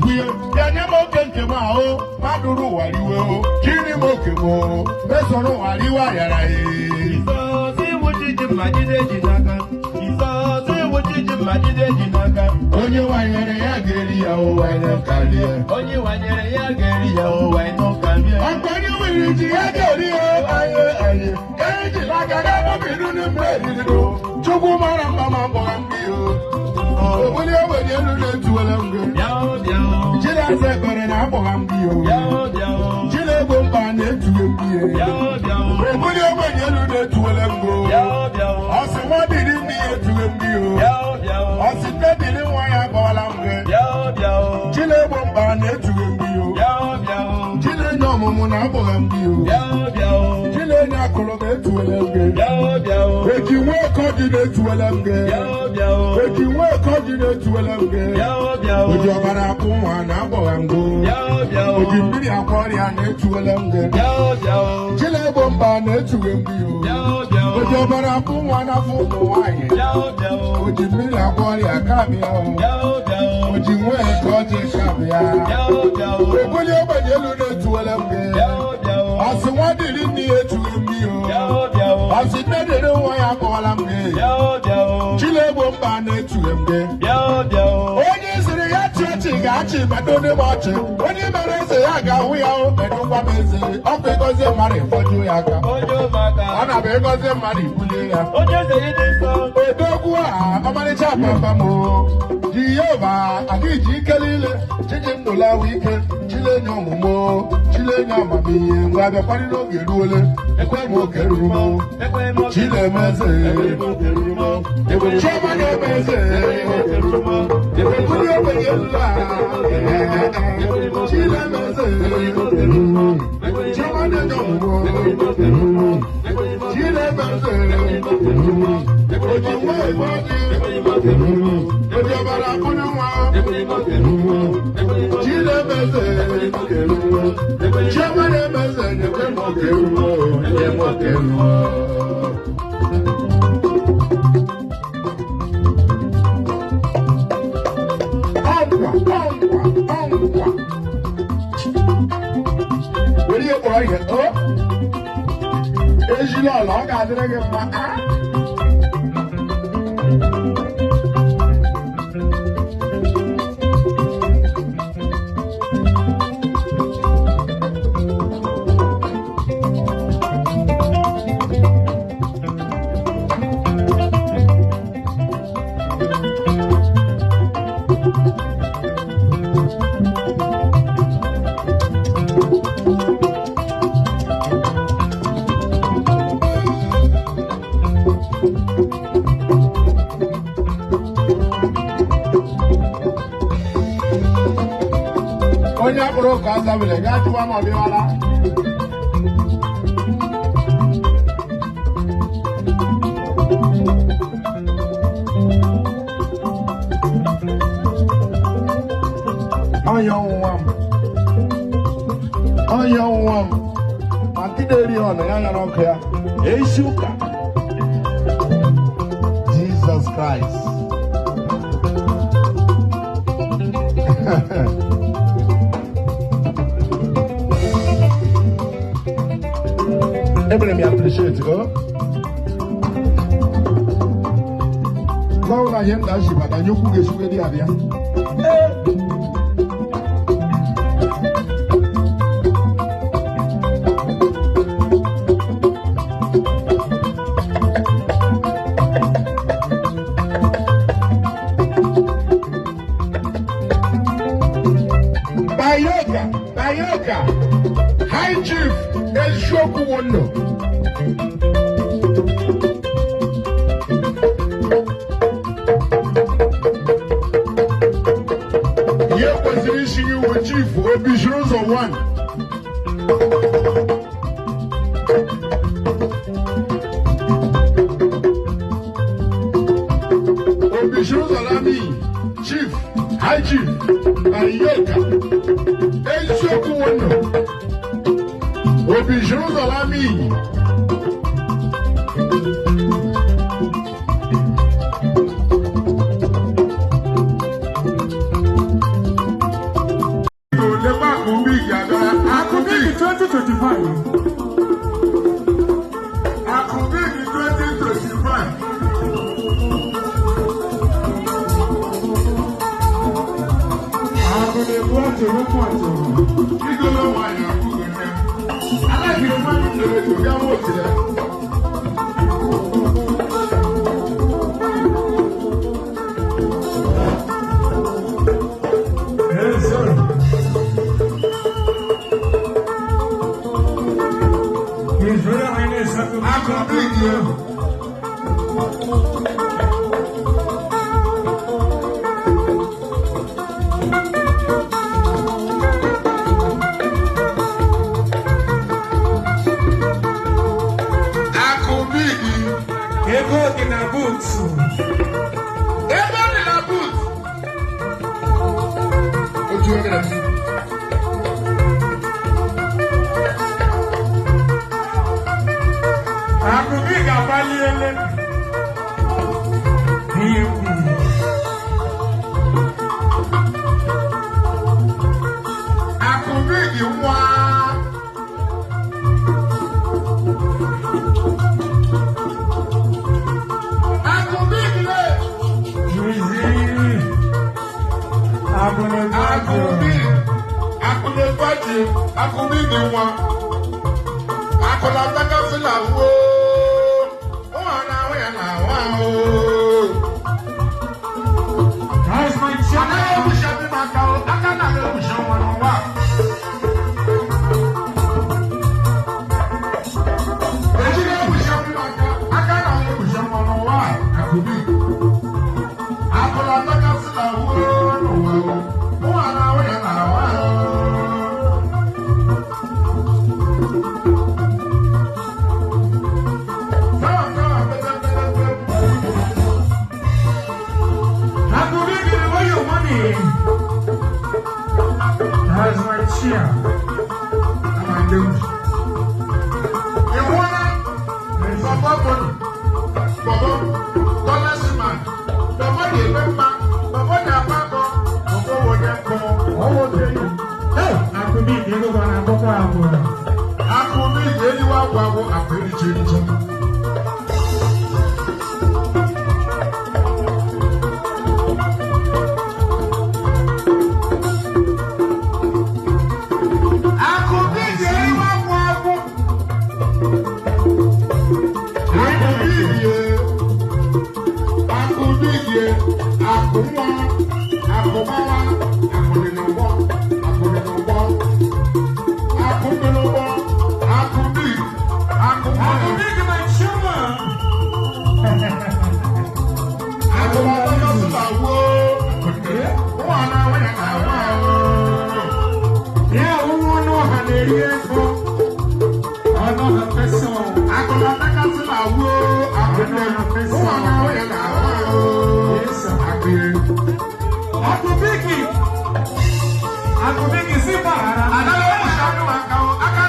na-ekwu ihe ya nye m oke nke m ahụ madụrụ ụwa riwe o jiri m oke m o mesoro ụwa riwe ayara ya. Jizọs iwu chi ji mma jide ji n'aka. Jizọs iwu chi ji mma jide ji n'aka. Onye wanyere ya ga-eri ya o wanye karịa. Onye wanyere ya ga-eri ya o wee nụ karịa. Ọkwa onye nwere ji ya ga-eri ya aye aye ka anyị ji n'aka ga-agbabiri n'ime eriri Chukwu mara mma ma mgbọrọ mgbe o obuli ogbenye elu na-etuwele mgbe. Bịa o, bịa o. Ji na-asa ekpere na akpọgha mgbe o. Bịa o, bịa o. Ji na-egbo mkpa na-etuwe mgbe. Bịa o, bịa o. Obuli ogbenye elu na-etuwele mgbe. Bịa o, bịa o. Ọsị nwa dịrị nne ya etuwe mgbe o. Bịa o, bịa o. Ọsị nne dịrị nwa ya agbawala mgbe. Bịa o, bịa o. Ji na-egbo mkpa na-etuwe mgbe o. Bịa o, bịa o. Ji na-enye ọmụmụ na akpọgha mgbe o. Bịa o, bịa o. Ji na-enye akụrụ na-etuwele mgbe. Bịa o, bịa o. Eji nwa eko ji na-etuwele mgbe. Bịa o, bịa o. Eji nwa eko ji na-etuwele mgbe. Bịa o, bịa o. Oji ọbara akpụ nwa na-agbọgha ngụ. Bịa o, bịa o. Oji mmiri akwa ọrịa na-etuwele mgbe. Bịa o, bịa o. Ji na-egbo mba na-etuwe mgbe o. Bịa o, bịa o. Oji ọbara akpụ nwa n'afọ ụmụ nwaanyị. Bịa o, bịa o. Oji mmiri akwa ọrịa kabịa o. Bịa o, bịa o. Oji nwa eko ji kabịa. Bịa o, bịa o. Ebuli ogbenye elu na-etuwele mgbe. Bịa o, bịa o. Ọsị nwa dịrị nne ya etuwe mgbe Bịa o. o, bịa o. Ọsị nne dịrị nwa ya akpọwala mgbe. Bịa o, bịa o. Chilegbo mba na-etuwe mgbe. Bịa o, bịa o. Onye sịrị ya chị ọchị ga-achị medo ndị m ọchị. Onye mere eze ya ga-ahụ ya o medụkwa m eze. Ọkwa ịgọzie mmadụ ịfọju ya aka. Onye ụmụaka. Ọ na-abụ ịgọzie mmadụ ibulie ya. Onye eze gị dị nsọ. Odogwu a ọmarịcha papa m o. Jehova adịghị ji ike niile chiji ndụlawa ike chilenye ọmụmụ chilenye amamihe ngwa bịakwarị n'oge ruole ekwe m oke ruru m. Ekwe m oke. Chinemeze. Ekwe m oke ruru m. Ekwe m Chioma na-eme eze. oke ruru m. Ekwe m Ebuli ogbenye elu a Chinemeze. Chioma na-enye ọmụmụ Chinemeze. Oji nwa egbe ọjị. Oji ọbara akụnụ nwa. Chinemeze. Chioma na-eme eze nyekwe m oke ruo nye m oke ruo. Ọnkwa, ọnkwa, ọnkwa. Were ihe kpọrọ ihe o ejila ọla ọ ga-adịrị gị mma a. Onye akpụrụ ụka azabile ya jụwa ma ọ bịawala. Ọnya ọnwụnwa m, ọnya ọnwụnwa m, ma ndị na-eri ọnụ ya nyara ọkụ ya esi ụka. Jesus Christ. Ebere m ya appreciate o gọọ na ihe m na-achị bata nye ukwu ga-esukwe di abịa. Ee. Bayoka, Bayoka, High Chief Eziokwu Nwono. Ihe kwesịrị isi gị uwe Chief Obisiri ụzọ 1. Obisiri ụzọ Lami, Chief, High Chief, Bayoka, Eziokwu Nwono. Obisiri ụzọ Lami. 2025. Akụbigi 2025. Akụ na-ebu atụrụ ụkwụ atụrụ. Igolo nwanyị akwụghị nne. Anaghị mmadụ tere eto ya nwa otu ya. Yes, sir. His Royal Highness Akụbigi egwu. Akụbigi. Ego dị na buutu. Ego dị na boot. Otu onye na mmiri. Akụbigi agbaliele. Ihe kwuru. Akụbigi nwa. Akụbigi le. Juizi. Akụ na-ebu atụrụ. Akụbigi. Akụna-efaji. Akụbigi nwa. Akụna-atakasị na wuo. Nwa na-ahụ ya na ahụ ahụ. That's my Anaghị channel. egbuchi ndị maka aka anaghị egbuchi nwa n'ụwa. Ejiri egbuchi ndị maka aka anaghị egbuchi nwa n'ụwa. Akụbi. Akụla atakasị na wuo n'ụwa. Nwa na-ahụ ya na ahụ ahụ. Sawa sawa pete pete pete. Akụbigi, where your money? That's my chair. Ìwọ́nà bọ̀bọ̀ bọ̀nù bọ̀bọ̀ tọ́lẹ́sìmán bọ̀bọ̀ yè mẹ́ma bọ̀bọ̀ yà bàbọ̀ bọ̀bọ̀ wọ̀ yẹ kọ́ ọwọ́ tẹ̀ yìí. Hey, Akụbigi, ego gọ na akwụkwọ abụọ. Akụbí ìgbé ni wà wà wọ àpò eriche eriche. Akụbí ìgbé ni wà wà wọ. Akụbí ìgbé akụbí ìgbé akụnwa akụmawa akụdịnụgbọ akụdịnụgbọ akụdịnụgbọ akụbí akụnwa. Akụbigi, my chairman. Ya ọwụwa ọnụ ọha na-eri ego. Ọnụ ọha fesa. Yes, sir. Akụbigi. Akụbigi si gbaghara. Ọnụ ọha.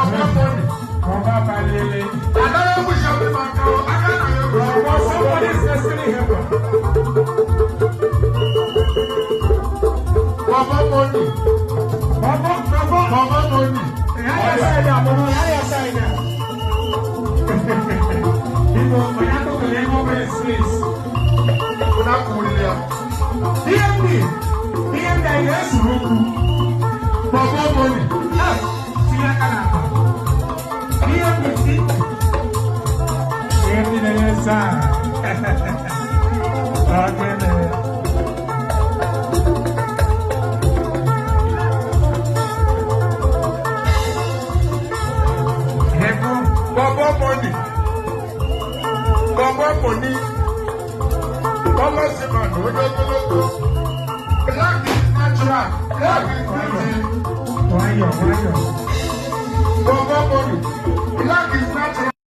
Ọba balele. Ọba somebody's destiny helper. Baba money, Bọ̀bọ̀ bọ̀bọ̀. baba money. Yáyà sáyidà bọ̀bọ̀ yáyà sáyidà. Biko onye akụkụ na ego obere space. Una kulia. DMD. DMD anyị na-esuru okwu. Baba money. Ah, tinye aka n'akpa. DMD si. DMD na-enye saa. Ogene. Ego. Baba money. Baba money. Baba Simon, onye ogologo. Black is natural. Black is beauty. Nwayọọ nwayọọ. Baba money. Black is